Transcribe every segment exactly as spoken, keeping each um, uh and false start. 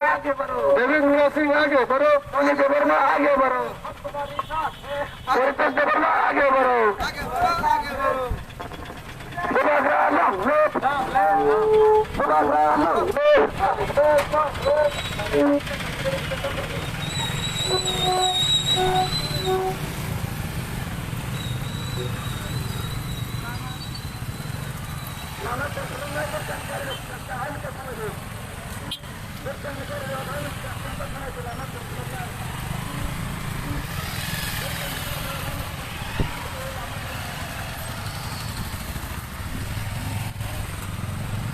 David Murasing, aage baro. Tony Debbarma, aage baro. Paritos Debbarma, aage baro. Bubagra long live. Bubagra long live.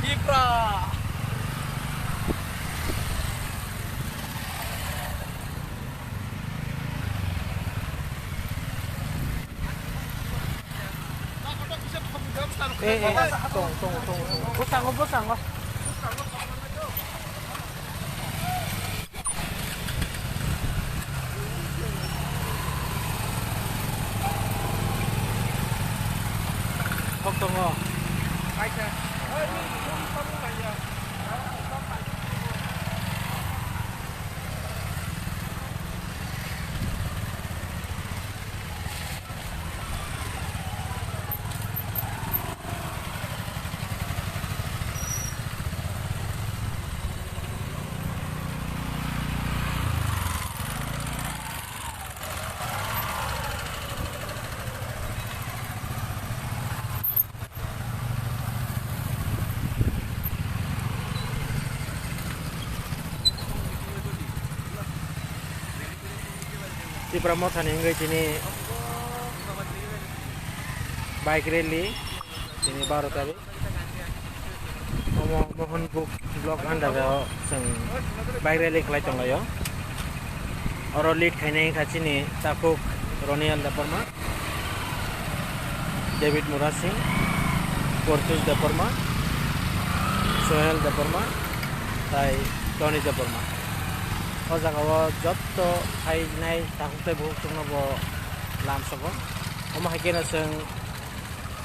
Tipra. Eh, eh, tong, tong, tong, tong. Bwskango, bwskango. Kok tongo. Tipra Mothani wngwi tini bike rally, tini baro tarik. Omo Mohan Book Block under o chwng bike rally khlai tonglaio. Oro lead khainai wngkha chini takhuk Roniel Debbarma, David Murasing, Portus Debbarma, Sohel Debbarma, tai Tony Debbarma. O jaga o jotto phainai takhuk tai bukhuk chwngno bo lamsogo. Omo hai kheno chwng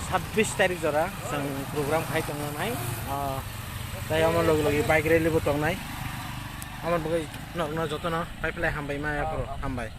sabbish tarik jora chwng program khai tongnai. Ah, tai omo logi logi bike rally bo tongnai. Omo bagwi nokno jotono pai phlai hambai ma yaphuru hambai.